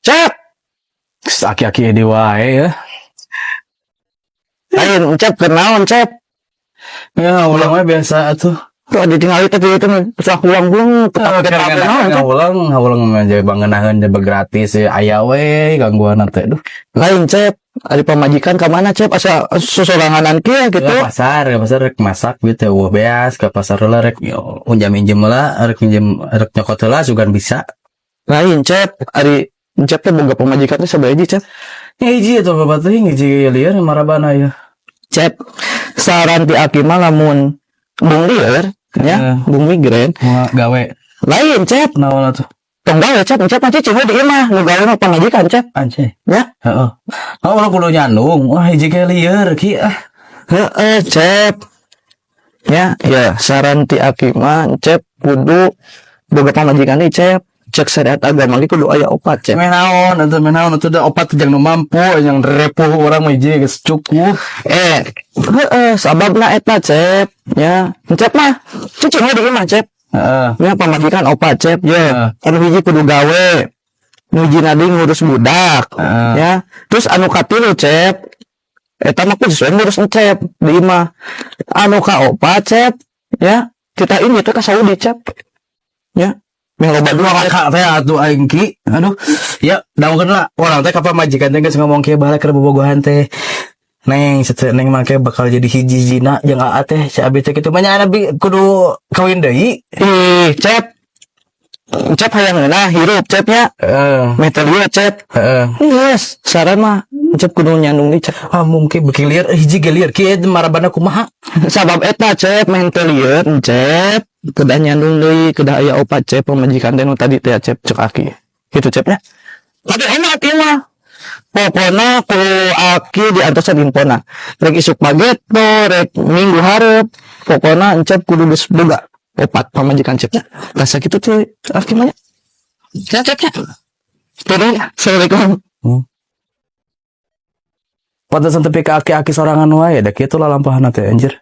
Cep. Aki-aki di wae ya. Lain, Cep, kenaon, Cep? Ya, ulang we biasa atuh. Tuh ditinggali tapi itu mah ulang-ulang ketap naon, Cep? Ulang, ulang mah jadi bangenaheun jadi gratis ya aya we gangguan teh, duh. Lain, Cep, ari pamajikan ka mana, Cep? Asa sosoranganan kieu gitu. Ke pasar rek masak gitu, wah beas ke pasar heula, rek unjam injem heula, rek minjem, rek nyokot heula sugan bisa. Lain, Cep, ari Cep teh boga pamajikan teh sabaraha hiji, Cep? Ya hiji atuh, bapak teh hiji lieur marabana ya. Cep, saran ti aki mah lamun embung lieur ya, embung migrain. Mau gawe. Lain, Cep. Naon atuh? Tong gawe, Cep, Cep mah cicing we di imah, nu gawe mah pamajikan, Cep. Anjay. Ya. Heeh. Oh, urang kudu nyandung. Wah, hiji ge lieur ki ah. Heeh, Cep. Ya, ya, saran ti aki mah Cep kudu boga pamajikan nih, Cep. Cek syariat agama ge kudu aya opat, Cep. Meh naon atuh, meh naon atuh, da opat jang nu mampu, yang repuh urang mah hiji geus cukup. Eh, heeh, sababna eta, Cep, ya. Cep mah cicing we di imah, Cep. Heeh. Ya pamajikan opat, Cep, ya. Heeh. Anu hiji kudu gawe. Nu hiji deui ngurus budak. Heeh. Ya. Terus anu katilu, Cep. Eta mah khusus we ngurus Cep di imah. Anu kaopat, Cep, ya. Kita ini teh ka Saudi, Cep. Ya. Meh loba Aduh, duit, Cep. kakak teh atuh aing ki. Aduh. Ya, dangukeun lah. Urang teh ka pamajikan teh geus ngomong kieu baheula keur bobogohan teh. Neng, neng mangke bakal jadi hiji-hijina jeung aa teh, si abi teh kitu mah nya abi kudu kawin deui. Ih, Cep. Cep hayang ngeunah hirup, Cep, nya. Heeh. Meh teu lieur, Cep. Heeh. Yes, saran mah Cep kudu nyandung deui, Cep. Ah, mungkin beuki lieur, hiji ge lieur kieu marabana kumaha? Sabab eta, Cep, meh teu lieur, Cep. Kedah nyandung deui, kedah aya opat, Cep, pamajikan teh nu tadi teh, Cep, cek aki. Gitu, Cep, nya. Tapi enak ieu mah. Pokona ku aki diantosan infona. Rek isuk pageto, rek minggu hareup, pokona Encep kudu geus boga opat pamajikan, Cep, nya. Rasa kitu teh aki mah nya. Ya, Cep, nya. Turun, Assalamualaikum. Pantesan tepi ka aki-aki sorangan wae da kitu lah lampahna teh anjir.